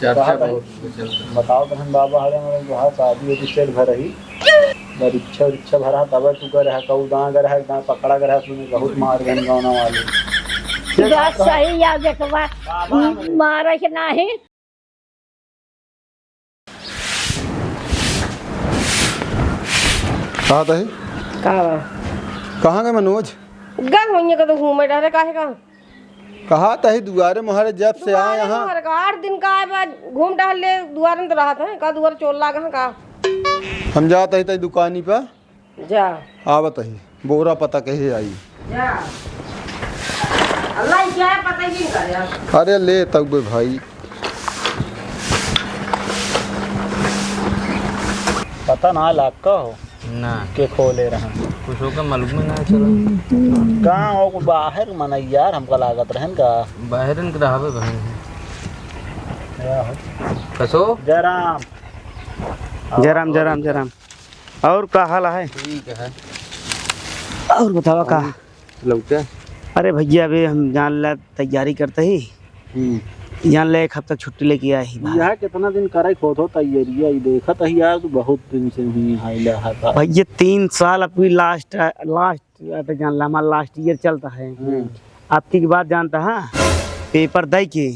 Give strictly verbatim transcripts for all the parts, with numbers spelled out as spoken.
चर्चा कहा भाई? बहुत चलता है। बताओ तो हम बाबा हरे हमारे जो है शादी होती सेठ घर ही। परीक्षा उरीक्षा भरा तब तू कर रहा, कहू दां कर रहा, दां पकड़ा कर रहा, सुने बहुत मार गन गाना वाले। ई बात सही या देखबा, मारे के नाही। कहाँ तही? का बा? कहाँ गए मनोज? गए होइए कतौ घूमे टहरे, काहे का? कहाँ तही दुआरे मोहरे जब से आए दुआरे यहाँ। मोहरे का आठ दिन का आए बा, घूम टहल ले, दुआरे में तो रहत है, का दुआरे चोर लाग है का? हम जात ही तही दुकानी पर। जा। आवत ही, बोरा पता कहे आई। जा। अल्लाह ही क्या है, पता ही नहीं करे। अरे ले तब भाई। पता ना लाग का हो। ना। के खोले रहन। कुछ होकर मालूम ही ना चला। कहाँ हो, बाहर मनई यार, हमका लागत रहन का। बाहर इनके रहबे बहन है। क्या हो? कसो? जय राम। जय राम, जय राम, जय राम। और का हाल है? ठीक है। और बतावा का? लौटे? अरे भैया, अभी हम जान ला तैयारी करते ही। हम्म। जान ले, एक हफ्ता छुट्टी लेके आए ही बाहर। यहाँ कितना दिन करे खोद हो तैयारी, ये देखत ही यार, तू बहुत दिन से हुई हाई ले हाथ। भैया, तीन साल अपनी last, last, अबे जान ला, हमारा last year चलता है। हम्म। आपकी बात जानता है, paper दे के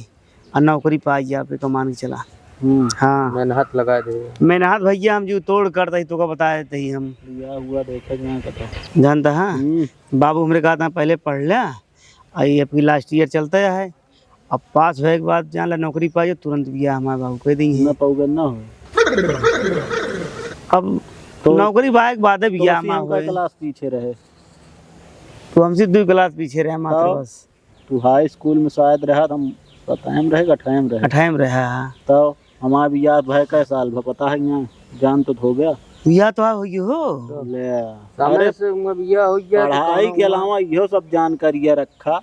और नौकरी पाई जाबे तो मान के चला। हम्म। हाँ। मेहनत लगा दे। मेहनत भैया हम जो तोड़ करते ही तोका बता देते ही हम। लिया हुआ देखे ना कतो। जानता है? हम्म। बाबू हमरे कहा था पहले पढ़ ले, और ये आपकी last year चलता है, अब पास होए के बाद जान ला नौकरी पाई, तुरंत बियाह हमारे बाबू कह दी है। ना पाऊबे ना हो। अब तो नौकरी पाए के बाद बियाह तो हमारे हमका होए। Class पीछे रहे। तो हमसे दो class पीछे रहे मात्र तो? बस। तू high school में शायद रहा, हम सतहम रहे कि अठहम रहे? अठहम रहा। तो हमार बियाह भय कै साल भा पता है यहाँ, जान तो हो गया। बियाह तो हो गयो हो। ले। समय अरे, से उम्र बियाह हो गया तो पढ़ाई के अलावा इहो सब जानकारियाँ रखा।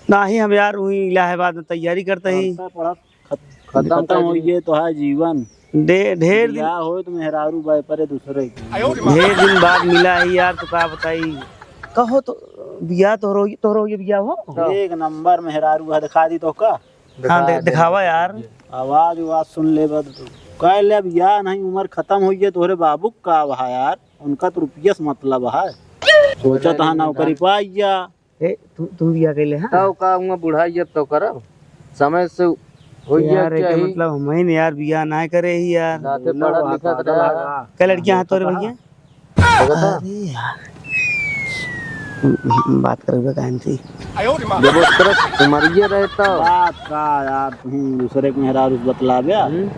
नाही हम यार वही इलाहाबाद में तैयारी करते ही। पढ़ता पढ़त खत-, खत्म खत्म कर हो दी। ये तो है जीवन। दे-, ढेर दिन बियाह हो तो मेहरारू बाय परे दूसरे की। ढेर दिन बाद मिला ही यार, तो का बताई। कहो तो बियाह तोहरो, तोहरो ये बियाह हो? एक नंबर मेहरारू है, दिखा दी तो का? हाँ, दे-, दिखावा यार। आवाज, आवाज सुन ले बस। कह ले, अब या नहीं, उम्र खत्म होई है, तोहरे बाबू का बा यार, उनका तो रुपया से मतलब है। सोचा तो नौकरी पाई जा। ए, तू, तू बियाह कैले, हाँ? तब का, उहाँ बुढ़ाई जब तो करब, समय से होई यार, जाए एकर चाहिए। मतलब हम ही नहीं यार, बियाह ना करे ही यार। साथे पढ़त लिखत रहा। कै लड़कियाँ हैं तोरे भैया? देखा था? अरे यार। बात करबे काहे थी? जब ओकरे उमरिये रहे तब। बात का यार, तुम दूसरे के मेहरारू से बतलाबे? हम्म।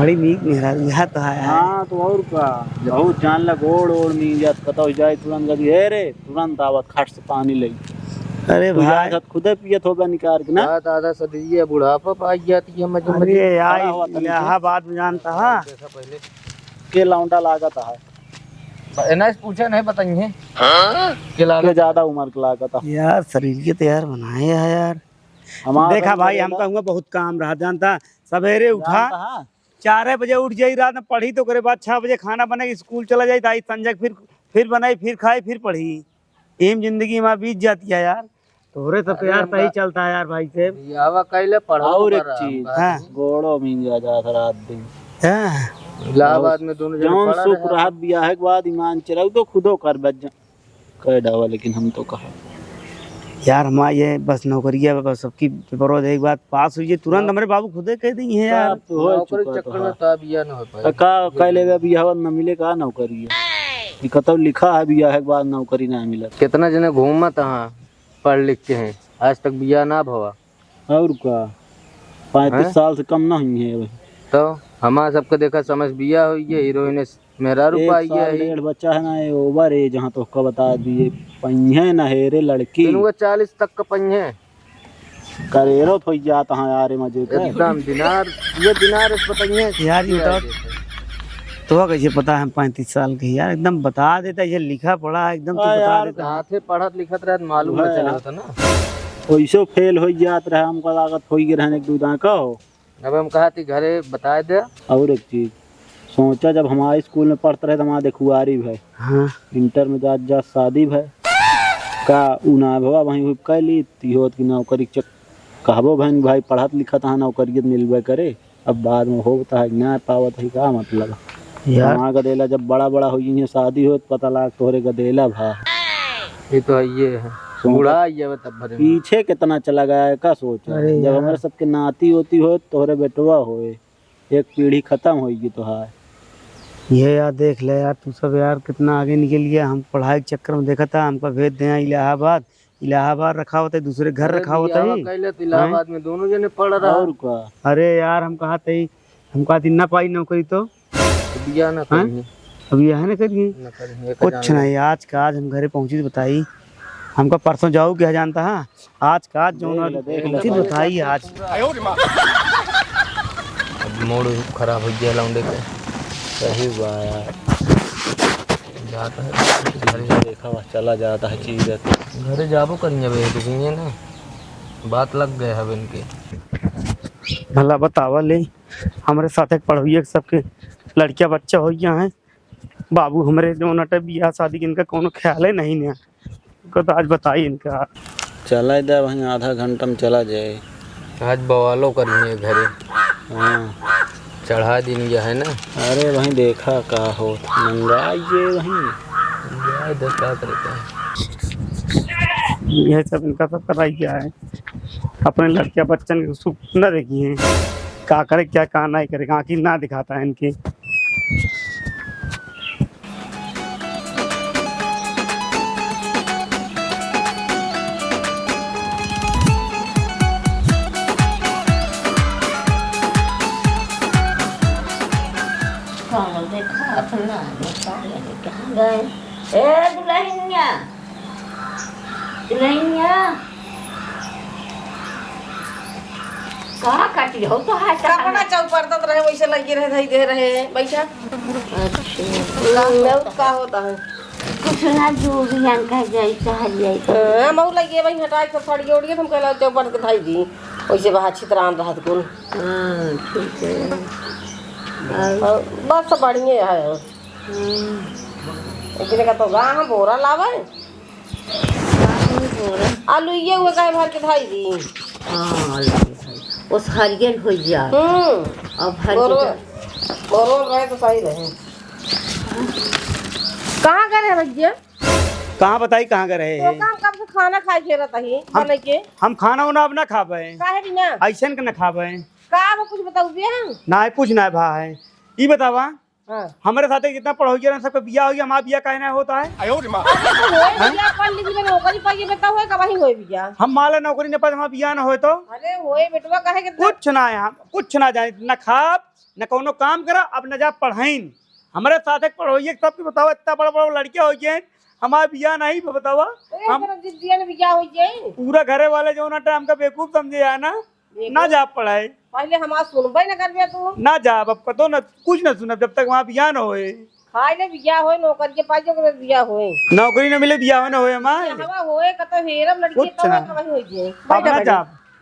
बड़ी नीक मेहरारू, यहाँ तो है यार। हाँ, तो और का? बहुत जान ला, गोड़ ओड़ नीक जात, कतौ जाए तुरंत कभी, "हे रे," तुरंत आवत खाट से पानी ले। अरे तू भाई। जात खुदे पियत होबे निकाल के ना। बात आधा सदरिये बुढ़ापा पाई जाती है, मजे मजे। अरे यार, खड़ा हुआ तनी से। इलाहाबाद में जानता है। जैसा पहले। के लौंडा लागत है? ब-, एना से पूछे नहीं बताइए। हाँ? के लागत के ज्यादा है? उम्र के लागत है? यार, शरीर के तो यार बनाए है यार। हमार देखा भाई, भाई, हम तो हुआ बहुत काम रहा, जानता, सवेरे उठा, जानता है? चार बजे उठ जाई रात में पढ़ी, तो ओकरे बाद छह बजे खाना बने, स्कूल चला जाई, तो आई संजय फिर, फिर बनाई, फिर खाई, फिर पढ़ी। एम जिंदगी हमार बीत जाती है यार। तोहरे सब अरे यार हम सही बा- चलता है यार भाई से। बियाहवा कैले पढ़ो और एक करा, चीज, हम हाँ। गोड़ो मिंजा जात रात दिन। हाँ। इलाहाबाद में दोनों जने जौन पढ़ा सुख रहे। रहत बियाह के बाद ईमान चलाऊ तो खुदो कर बज जा-, कर डावा, लेकिन हम तो कहा। यार हमार ये बस नौकरिया बस सबकी पेपरो दे के बाद पास हुई है, तुरंत हाँ। हमरे बाबू खुदे कह दी है यार। अब तो हो नौकरी चुका चक्कर तो में है। तो बियाह न हो पाए। तो का कह लेगा बियाह न मिले का नौकरी है? ये कतौ लिखा है बियाह के बाद नौकरी ना मिलत। कितना जने घूमत हाँ। पढ़ लिख के हैं, आज तक बियाह ना भवा। और का, पैंतीस हैं? साल से कम ना हुई है अभी। तो हमार सबके देखा समय से बियाह हुई है, हीरोइन मेहरारू एक पाई साल है। डेढ़ बच्चा है ना, ये over है, जहाँ तो उसका बता दिए, पहिए ना है रे लड़की। तीनों चालीस तक का पहिए। करेरो तो जाता है यार, मजे पे। एकदम दिनार, ये दिनार इस बताइए। यार, ये बताओ, तो कैसे पता है हम पैंतीस साल के यार? एकदम बता देता, ये लिखा पढ़ा है, एकदम तो हाँ बता यार, देता। साथे पढ़त लिखत रहत मालूम हाँ न चले यार। होता ना। वैसो फेल हो जात रहा, हमको लागत हो गए रहने एक दो दांका हो। अब हम कहा थी घरे बताए दे। और एक चीज सोचा, जब हम हाई स्कूल में पढ़ते रहे तो हमारा देखुआरी भाई हाँ। इंटर में जात जात शादी भाई का उ ना भवा वहीं हुई कह ली ती होत कि नौकरी चक कहबो भइन भाई पढ़त लिखत हा, नौकरियत मिलबे करे, अब बाद में होत है ना पावत है, का मतलब? यार। हमार गदेला जब बड़ा बड़ा होइ जइहैं, शादी होत, पता लाग तोहरे गदेला भा। ये तो है, ये है। सुन बूढ़ा तो, ये तब भरे में। पीछे कितना चला गया है, का सोचा? अरे जब यार। हमरे सबके नाती होती होत, तोहरे बेटवा होए, एक पीढ़ी खतम होइगी तोहार। ये यार देख ले यार, तू सब यार कितना आगे निकल गया। हम पढ़ाई के चक्कर में देखा था, हमका भेज दे यहाँ इलाहाबाद, इलाहाबाद रखा होता है, दूसरे घर अरे रखा होता बियाह है। कैले तो हैं? इलाहाबाद में दोनों जने पढ़ रहा। और का? अरे यार, हम कहा थे, हम कहा दिन ना पाई नौकरी तो। तो बियाह ना हाँ? करिए। अब यह ना करिए। ना करिए, एक कुछ हजार नहीं, आज का आज हम घरे पहुँची तो बताई। हमका परसों जाऊ क्या जानता है? आज का आज जो देख ना ले, देख ले पहुँची तो भाई। बताई आज। अब मूड खराब हो गया लौंडे के। सही बा यार। जाता है घर। देखा बा, चला जाता है चीज। घरे जाबो करिए बे, रुकिए ना, बात लग गए अब इनके। भला बतावा ले, हमरे साथे पढ़ोइया के सबके लड़किया बच्चा हो गया है। बाबू हमरे जो नटे बियाह शादी के इनका कोनो ख्याल है नहीं ना। को तो आज बताई इनका। चला दे वहीं आधा घंटा में चला जाए। आज बवालो करिए घरे। हाँ। चढ़ा दिन गया है ना। अरे वहीं देखा का होत, मंगाइए वहीं। जाए दे, का करे के है। यह सब इनका सब कराई गया है। अपने लड़किया बच्चन के सुख न देखी हैं। का करे, क्या, का नहीं करे, आँखी ना दिखाता है इनके। कौन देखा अपना, कहाँ गए? ए दुल्हनिया, दुल्हनिया, का काटी हो तो हाथ कपड़ा चौपड़त रहे, वैसे लगे रहे, धई दे रहे, बैठा। अच्छा। का होता है? कुछ ना, जो भी जान कह जाई, चाहे जाई। हाँ, मऊ लगे भाई, हटाए सब साड़ी ओढ़िए, हम कहला चौपड़ के धई दी, वैसे बाहर छितरान रहत कुल। हाँ, ठीक है। और? और बस बढ़िया है। हम्म। एकरे का तो गा हम बोरा लावे। का हम बोरा? आलू ये हुए काहे भर के धाई दी। हाँ, आलू ये धाई। उस हरियर हो गया। हम्म। अब हर बोरो, के बोरो रहे तो सही रहे। कहाँ गए रहे भैया? कहाँ बताई, कहाँ गए रहे तो हैं? हम कब से खाना खाए के रहता ही, हम, बने के। हम खाना उना अब ना खाबे। काहे भी ना? ऐसन के ना खाबे। का अब कुछ बताऊ बे हम? ना, कुछ ना भा है। ई बतावा, हाँ। हमरे साथे जितना पढ़ोइया रहन, सबके बियाह हो गया, हमारा बियाह काहे ना होता है? अरे तो होए हैं? बियाह, पढ़ लिख ले, नौकरी पाइए, बेटा होए, कब ही होए बियाह? हम मान ले नौकरी न पाए, हमारा बियाह ना होए तो? अरे होए बेटवा, काहे के कुछ ना है, हम कुछ ना जाने, न खाब, न कौनो काम करा, अब न जा पढ़ाइन। हमरे साथे पढ़ोइए सबके बताओ, इतना बड़ा बड़ा लड़के हो गए, हमारा बियाह नहीं बतावा। अरे हम इतना जिद्दिया ने बियाह हो जाए। पूरा घरे वाले जो ना हमका बेवकूफ समझे है ना, बेवकूफ। ना जा पढ़ाए। पहले हमार सुनबे न करबे तू। ना जा, अब कतो ना, कुछ ना सुनब जब तक वहाँ बियाह ना होए। खाए ले बियाह होए, नौकरी के पास जो बियाह होए। नौकरी ना मिले, बियाह ना होए हमार। बियाहवा होए, कतो हेरब लड़की कुछ तो ना। कब ही हो जाए। अब बैठ, ना बैठ। जा।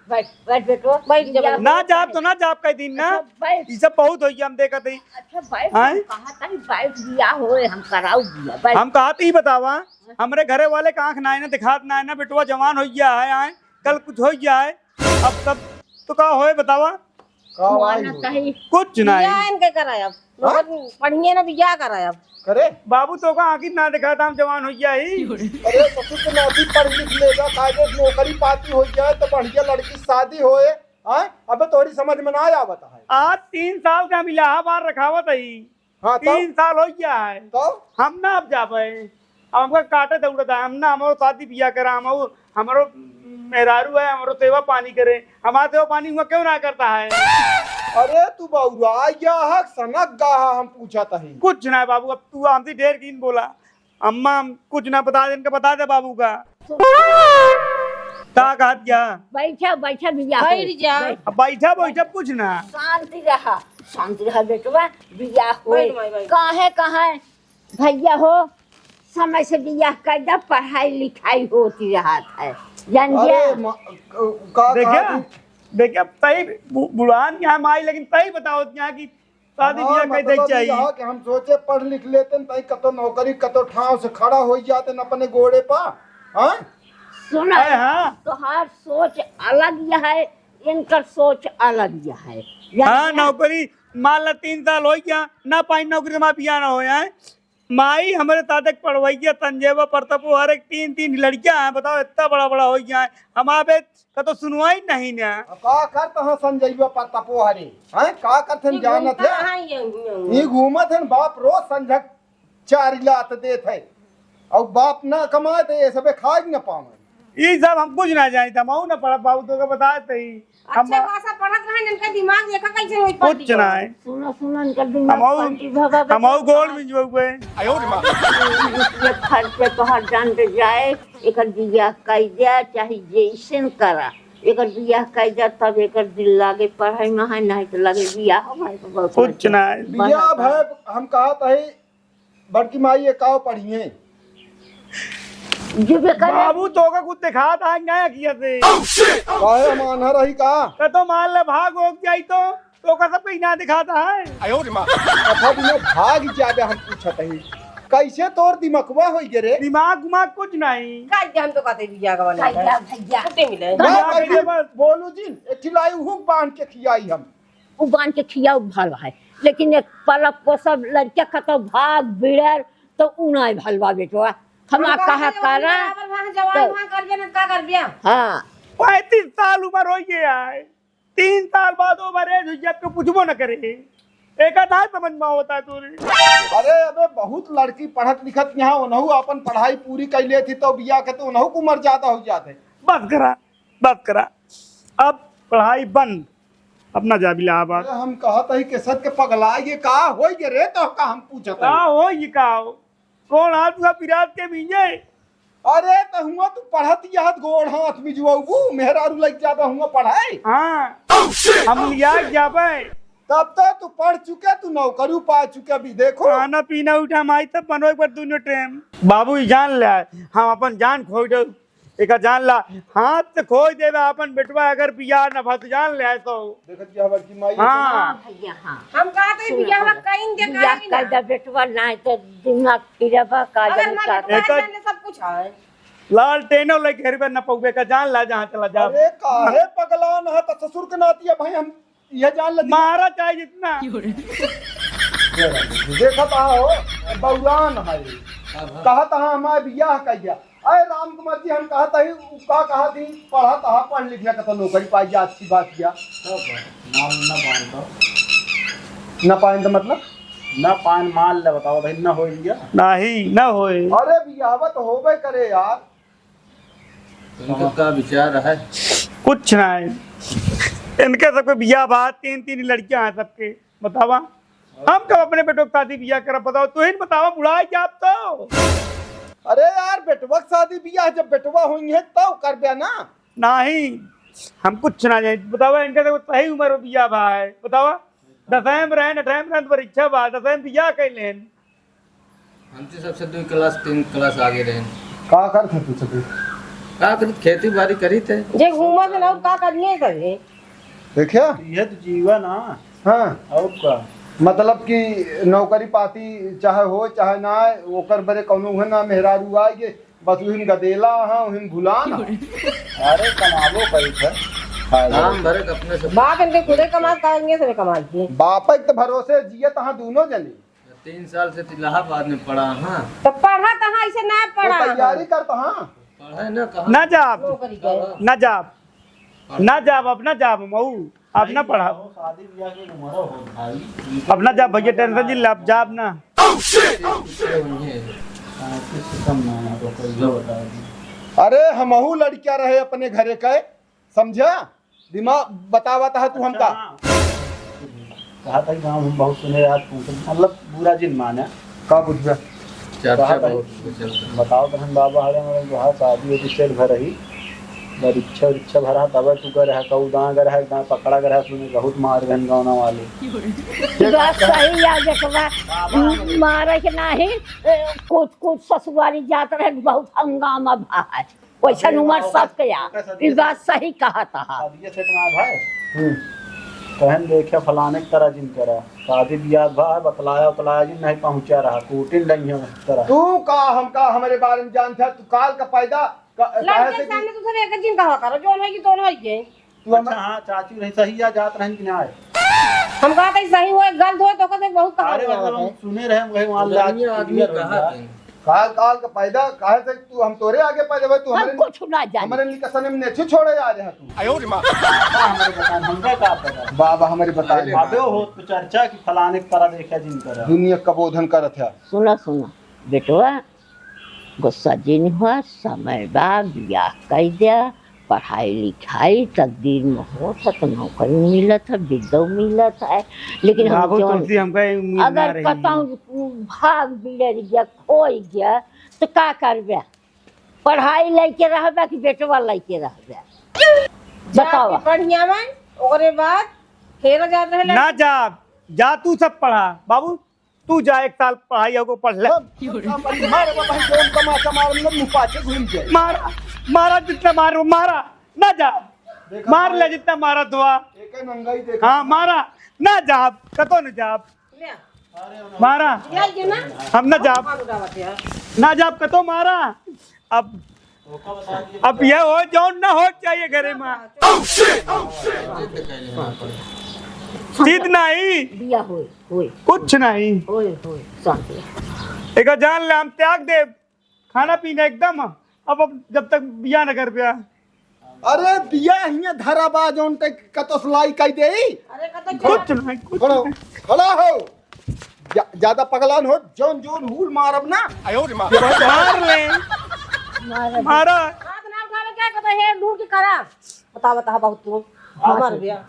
बैठ, बैठ बेटो, बैठ जा। बियाह ना होए जाब तो ना जाब कई दिन ना। अच्छा, बैठ। ई सब बहुत होई, हम देखत हई। अच्छा, बैठ, आँय? हम कहा तानी बैठ, बियाह होए, हम कराऊ बियाह, बैठ। हम कहा तो ही बतावा, हमरे घरे वाले का आँख ना है ना, दिखात ना है ना, बेटवा जवान हो गया है, आँय? कल कुछ हो गया है, अब तब तो का होए बतावा? का हुआ भाई ना हो? कहीं। कुछ नहीं। बियाह इनके करायब। हाँ? नौकरी पढ़िए ना, बियाह करायब। करे? बाबू तो का आँखी ना देखा था, हम जवान हो गया ही। अरे ससुर के नाती पढ़ लिख लेगा, कायदे से नौकरी पाती हो जाए तो बढ़िया लड़की शादी होए। हाँ? अबे तोहरी समझ में ना आवत है। आज तीन साल से हम इलाहाबाद रखावत हई। हाँ, तब? तीन साल हो गया है। तब? हम ना अब जाबे। अब हमका काटे दौड़त है। हम ना, हमरो शादी बियाह करा, हम, हमरो मेहरारू है, हमरो सेवा पानी करे। हमारा सेवा पानी हुआ क्यों ना करता है? अरे तू बउरा, या हक सनक गाहा हम पूछत हई। कुछ ना बाबू, अब तू हमसे ढेर कीन बोला। अम्मा, हम कुछ ना बता दे, इनका बता दे बाबू का। का कहत क्या? बैठा, बैठा बिया हो। बैठ जा। बैठ। अब बैठा, बैठा, कुछ ना। शांति रहा, शांति रहा बेटवा, बिया हो। बैठ माई, बैठ। काहे, काहे? भैया हो, समय से बियाह कर दे, पढ़ाई लिखाई होती रहत है, जान अरे गया? म-, क-, का, देखा, का तू? देखा, तई बु-, बुढ़ान के यहाँ माई, लेकिन तई बताओ यहाँ की शादी हाँ, बियाह कर मतलब देख ई चाहिए। रहा कि हम सोचे पढ़ लिख लेते न, तई कतो नौकरी, कतो ठाव से खड़ा हो जाते न अपने गोड़े पर, हाँ? सुना, अरे हाँ। तोहार सोच अलग यह है, इनकर सोच अलग यह है। हाँ, नौकरी मान ला तीन साल होइ गया, ना पाई नौकरी, तो हमार बियाह ना होय है। माई हमरे साथे पढ़वइया संजयवा परतपो हर एक तीन तीन लड़कियां हैं, बताओ इतना बड़ा बड़ा होइ गया है, हमार बे का तो सुनवाई नहीं ना। अब का करत हैं संजयवा परतपो हरे, हैं का करत हैं जानत है? ये घूमत हैं बाप रोज संझक चार लात देत है, और बाप ना कमाए तो ये सबे खाए न पावे। ई सब हम कुछ ना जानी, हम ना पढ़ब बाबू, तोके बताए तही। हम अच्छा खासा पढ़त रहे, इनका दिमाग देखा कैसे होई पलटी कुछ ना है। सुनो, सुनो, इनका दिमाग हमहू, पलटी भवा के हमहू गोड़ में जो हुए। ये खर्च पे तोहर जान दे जाए, एकर बियाह कई दे, चाहे जैसन करा, एकर बियाह कई दे, तब एकर दिल लागे पढ़ाई में है, नहीं तो लगे बियाह में है तो बहुत कुछ ना है। बियाह भय हम कहत है बड़की माई ये काव पढ़िए। जो बेकार बाबू तोका कुछ दिखात है ना किया से। काहे हम आन्हर रही का? तो, तो मान ले भाग हो जाई तो, तोका सब कहीं ना दिखात है। अच्छा बिना भाग ज्यादा हम पूछत है। कैसे तोर दिमकवा होई गे रे? दिमाग उमाग कुछ नहीं। काई के हम तो कहते बिया का बना काई के भैया? छुट्टी मिले। ना दिमाग कैसे के बस। बोलू जी, एक ठिलाई हुक बांध के खियाई हम। उ बांध के खियाउ भल है, लेकिन एक पलक को सब लड़के खतो भाग बिड़र तो उ नाय भल बा बेटवा। हम हम कहा कहते हैं, करा बराबर वहाँ जवान तो वहाँ कर दिया ना, का कर दिया? हाँ। पैंतीस साल उम्र हो गया है, तीन साल बाद उम्र है, जब के पूछबो न करे, एक ना समझ में होता है तोरे। अरे अबे बहुत लड़की पढ़त लिखत यहाँ उन्हों अपन पढ़ाई पूरी कर लेती तो बिया के तो उन्हों को उम्र ज्यादा हो जाते। बस करा, बस करा, अब पढ़ाई बंद। अपना जा इलाहाबाद। अरे हम कहत हई के सत के पगला ये का होई गे रे, तो का हम पूछत हई? का होई का हो? कौन हाथ हुआ पिरात के बीजे? अरे तो हुआ तू पढ़त यहत गोड़ हाथ मिजवाबू, मेहरारू लग जाबे हुआ पढ़ाई। हाँ, हम लिया जाबे। तब तो तू पढ़ चुके, तू नौकरी पा चुके, अभी देखो। खाना पीना उठा माई तब बनो एक बार दोनों टाइम। बाबू ई जान ले, हम अपन जान खोई दे। एका जान ला, हाथ से खोई देबे आपन बेटवा, अगर बियाह न भा तो जान ले तो। देखत क्या बड़की माई हाँ। हाँ भैया, हाँ। हम कहा तो सुनो, बियाह सुनो। कहीं दे बियाह काहे कर ना? दे बेटवा, नहीं तो दिमाग फिरबा का अगर जाने हमारे का। बेटवा एकर जाने सब कुछ है। लालटेनो लेके हेरबे न पउबे का, जान ला जहाँ चला जा। अरे काहे पगलान है तो ससुर के नाती है भाई, हम यह जान ले। मारा चाहे जितना। देखत आओ, बउरान है। कहत हाँ हमारे बियाह कर दिया। अरे राम कुमार जी, हम कहत हई, उ का कहत ही, पढ़त हा, पढ़ लिख ले, कतो नौकरी पाई जा, अच्छी बात किया। तब माल ना पाएन तो। ना पाएन तो मतलब? ना पाएन माल ले बताओ भाई, ना होई बिया। नाही, ना होई। अरे बियाहवा तो होबे करे यार। इनका का विचार है? कुछ ना है। इनके सबके बियाह बा, तीन तीन लड़कियां हैं सबके। बतावा, हम कब अपने बेटों के शादी बियाह करब? बताओ, तू ही बतावा, बुढ़ाई जाब तो। अरे यार, बेटवा के शादी बियाह जब बेटवा होई है तब करबे ना। नाही, हम कुछ ना जानी। बतावा, इनका तो सही उम्र में बियाह बा है। बतावा, दसवीं में रहेन, अठारह में रहेन, तो परीक्षा बा, दसवीं में बियाह कर लेन। हमसे सबसे दो क्लास, तीन क्लास आगे रहेन। का करत है तू सके? का करित, खेती बाड़ी करित है। जे घूमत है ना, और का करिए करे? देखिया? ये तो जीवन है। हाँ। और का? मतलब कि नौकरी पाती चाहे हो चाहे ना आए, ओकर बरे कौनो है ना, मेहरारू आए के बस उहिन गदेला हाँ, उहिन भुलान हाँ। अरे कमाबो करित है। हाँ, काम भरे के अपने से। बाप इनके खुदे कमात, का इनके से कमात दिए। बाप के तो भरोसे जियत हाँ दोनों जने। तीन साल से तो इलाहाबाद में पढ़ा हाँ। तो पढ़ा तो हाँ, ऐसे ना तो पढ़ा तैयारी हाँ। करत हाँ। पढ़े ना कहाँ? ना जाब, नौकरी करे। ना जाब, ना जाब, अब ना जाब, मऊ, अब ना पढ़ा। शादी ब्याह के उम्र हो भाई। अब ना जाब भैया, टेंशन जिन ले, अब जाब ना। पैंतीस से कम ना है, तो कोई भी बता दी। अरे हमहू लड़किया रहे अपने घरे के, समझा? दिमाग बतावत है तू हमका। अच्छा। कहा था कि गाँव हम बहुत सुने, आज पूछे, मतलब बुरा जिन माने। का पूछबे? चर्चा कहा था, बहुत चलता है। बताओ तो हम बाबा हरे मरे जो हाँ शादी होती सेठ घर रही, परीक्षा उरीक्षा भरा तब तू कर रहा, कऊ दाँ कर रहा, दाँ पकड़ा कर रहा, सुने बहुत मार गन गाँव वाले। बात सही है, देखबा, मारे के नाही, ए, कुछ कुछ ससुरारी जात रहे, बहुत हंगामा भा है। वैसन उमर सबके आ। ई बात सही कहत हा। शादिये सेट ना भाई। हम्म। कहन देखे फलाने की तरह जिन करा। शादी बियाह भा बतलाया उतलाया जिन नहीं पहुंचा रहा। कूटिन डंगिया तरह। तू का हमका हमरे बारे में जानता है? तू काल का पैदा का-, काहे लड़के से के कि सामने तो सब एक जिन कहा करो, जौन है कि दोनों है के। तू हम अच्छा, हाँ, चाची रही सही या जात रहन कि ना आए? हम कहत है सही होए, गलत होए, तो कहत है बहुत कहा अरे, हुआ मतलब, होता हम है। सुने रहे, हम कहे वहाँ लड़ाई लाज आदमी क्लियर हो कहा गया। थे। काल, काल का पैदा, काहे से तू हम तोरे आगे पैदा हुए, तू हम हमरे, कुछ ना जाने। हमरे लिए कसम में नेछू छोड़े जा रहे तू। आयो रे माँ। का हमरे बताएं, हमरे का पता? बाबा हमरे बताएं। अबे हो तो चर्चा की फलाने के परा देखा जिन करा। दुनिया का बोधन करत है। सुना, सुना, बेटवा, गुस्सा जिन हुआ, समय बा, बियाह कई द्या, पढ़ाई लिखाई तकदीर में होत है तो नौकरी मिलत है, बिद्दो मिलत है, लेकिन हम बाबू जौन तुलसी हमका ये उम्मीद ना अगर रही। कतौ भाग बिगड़ गया, खोई गया, तो का करबे? पढ़ाई लइके रहबे कि बेटवा लइके रहबे? जा बतावा। के बढ़िया में, ओकरे बाद फेर जात रहे ना लड़की। जा, जा तू सब पढ़ा। बाबू, तू जा, एक साल पढ़ाई होगो, पढ़ ले। सब, सब काम करी। मार, मार, भाई, जोन तमाचा मार, मतलब, मुंह पाछे घूम जाए। मारा, मारा, जितना मारो, मारा, ना जा। देखा मार भाई। ले, जितना मारा दुआ। एक नंगाई देखा। हाँ, मारा, ना जा, कतो न जा। ले। मारा। ले, ये ना। हम ना जा। मार उड़ावत यार। ना जा, कतो मारा। अब अब यह हो जौन ना हो चाहिए घरे में। जिद नहीं। बिया होए, होए। कुछ नहीं। होए, होए, शांति। एक जान ले हम त्याग दे, खाना पीना एकदम। अब, अब जब तक बिया न कर पिया। अरे बिया हियां धरा बा जौन तक कतो सिलाई कई दे। अरे कतो कुछ नहीं, कुछ खड़ो, नहीं। खड़ा हो। जा-, ज्यादा पगला न हो, जौन जोन हुल मारब ना। आयो रे माँ। मार ले। मारा। मारा। हाथ ना उठावे, क्या कहता है, ढूंढ के करा। बता, बता, बहुत तू। मर गया।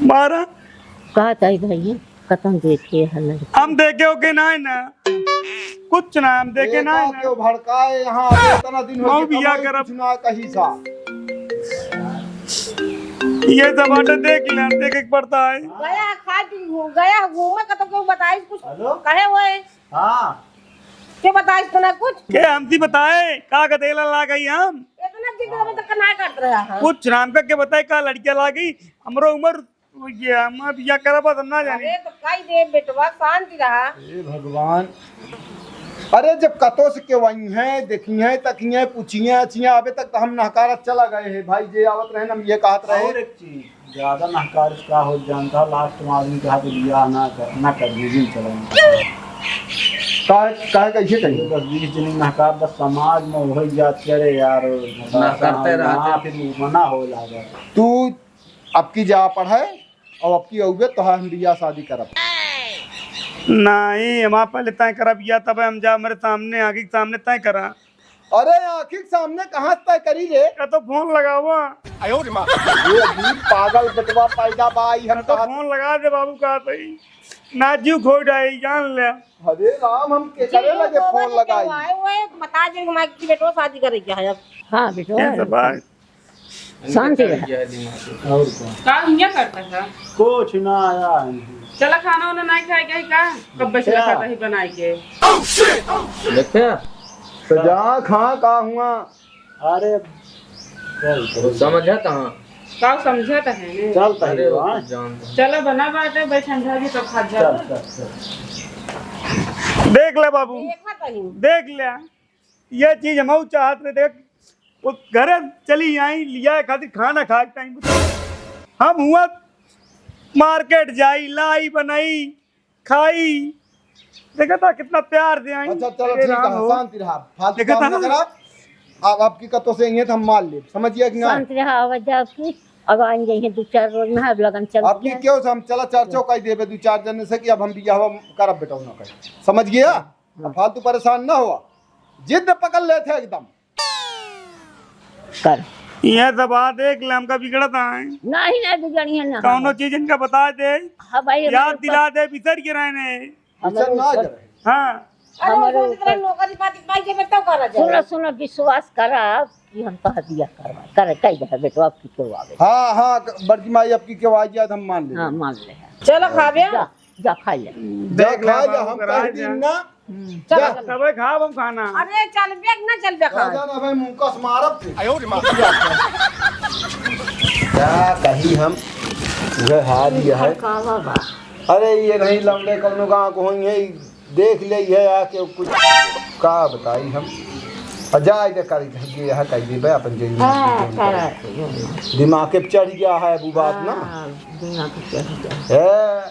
मारा। कहा ताई भाई, कतन देखे है लड़का? हम देखे हो के ना है ना। कुछ ना, हम देखे ना है ना। क्यों भड़काए यहाँ? अबे इतना दिन हो गया, बिया करब। कुछ ना कही सा। ये सब बाटे देख ले, देखे के पड़ता है। गया खा के घू-, गया घूमे का तो क्यों बताइस कुछ? हेलो? कहे हुए? हाँ। के बताइस तो ना कुछ? के हमसी बताए, का गदेला ला गई हम? इतना जिद में तो कना करत रहा है। कुछ राम का के बताए, का लड़किया ला गई, हमरो उम्र हो गया, हम बिया करब, हम ना जानी। अरे तो कई दे बेटवा, शांति रहा। हे भगवान, अरे जब कतो से केहू आई हैं, देखी हैं, तकी हैं, पूछी हैं, अच्छी हैं, अबे तक तो हम नहकारत चला गए हैं भाई, जे आवत रहे ना, हम ये कहत रहे। और एक चीज, ज्यादा नहकार का हो जानता, लास्ट में आदमी कहा तो बियाह ना कर, ना कर दीजिए, चलो। काहे, काहे, कैसे कही? दस बीस दिन नहकार, बस समाज में वही जात करे यार, नहकारते हम रहते। ना, फिर मना हो लागे। तू अब की जा पढ़े और अब की अउबे तोहार हम बियाह शादी करब। नहीं, हमार पहले तय करा बियाह, तब हम जा, हमरे सामने, आँखी के सामने तय करा। अरे आँखी के सामने कहाँ से तय करी रे? का तो फोन लगावा। आयो रे माँ। ये भी पागल बेटवा पैदा बा, ई हम का तो कहत फोन लगा दे बाबू, का सही। ना जीव खो जाए, जान ले। अरे राम, हम के करे लगे फोन लगाई? आए हुए, बता दे हमारे की बेटवा शादी करे क्या है अब? हाँ, बेटवा। ये सब बात। शांति रहा। और क्या? का हियाँ करता था? कुछ ना आया है। चला खाना वाना नहीं खाए के है का? कब बस क्या? रखा था ही बनाए के। देखा? तो जा खा का हुआ? अरे, चल, चल। समझा था? का समझा था है ने? चल, अरे, पहलवान। चला बना बाटे, भाई ठंडा भी तब खा जा। चल, चल, चल। देख ले बाबू, देखा तनी। देख ले। ये चीज हमहू चाहत रहे, देख, वो घरे चली आई, लिया खातिर खाना खाए के टाइम। हम हुआ मार्केट जाई, लाई, बनाई, खाई। देखा था कितना प्यार से आई। अच्छा, चलो, अरे ठीक राम है, हो। शांति रहा, फालतू देखा काम था ना ना। करा। अब आपकी कतो से ये तो हम मान ले, समझिए कि ना? शांति रहा, आवाज आपकी। अब आएंगे ये दो चार रोज में, अब लगन चल आपकी गया। क्यों से हम चला चार चौकाई देबे दो चार जने से कि अब हम बियाह करब बेटा ना कहे, समझ गया? अब फालतू परेशान ना हुआ, जिद पकड़ लेते एकदम। कर। ये दबा देख ले, हमका बिगड़त है। नहीं, नहीं बिगड़ी है ना। कौनो चीज इनका बता दे, हाँ भाई, याद दिला दे, बिसर के रहने। बिसर ना करे। हाँ। अरे, हमारे वो ऊपर नौकरी पाती पाई के तब करा जाए। सुनो, सुनो, विश्वास करा कि हम कह दिया करवा, करे, कह दे बेटवा, आपकी क्यों आवे? हाँ, हाँ, बड़की माई आपकी क्यों आ जाए, हम मान ले। हाँ, मान ले। चलो, खाबे। जा। जा खा ले। जा देख ले खा ले, बाबू, हम करा कह दी जा। ना। हम्म। जा। चल, तबे खाब हम खाना। अरे, चल बे, ना चल बे खा। राजा ना भाई, मुंह कस मारब थे। आयो रे माँ। क्या कही हम, वह हाल ही है। भड़कावा बा। अरे, ये नहीं लौंडे कौनो गाँव को होई है, देख ले ये आके कुछ का बताई हम। आ जाए दे, करी दे, ये है, कह दे बे, अपन जे हाँ, करा के जो ना। दिमाग पे चढ़ गया है वो बात ना। हाँ, दिमाग पे चढ़ गया। ए,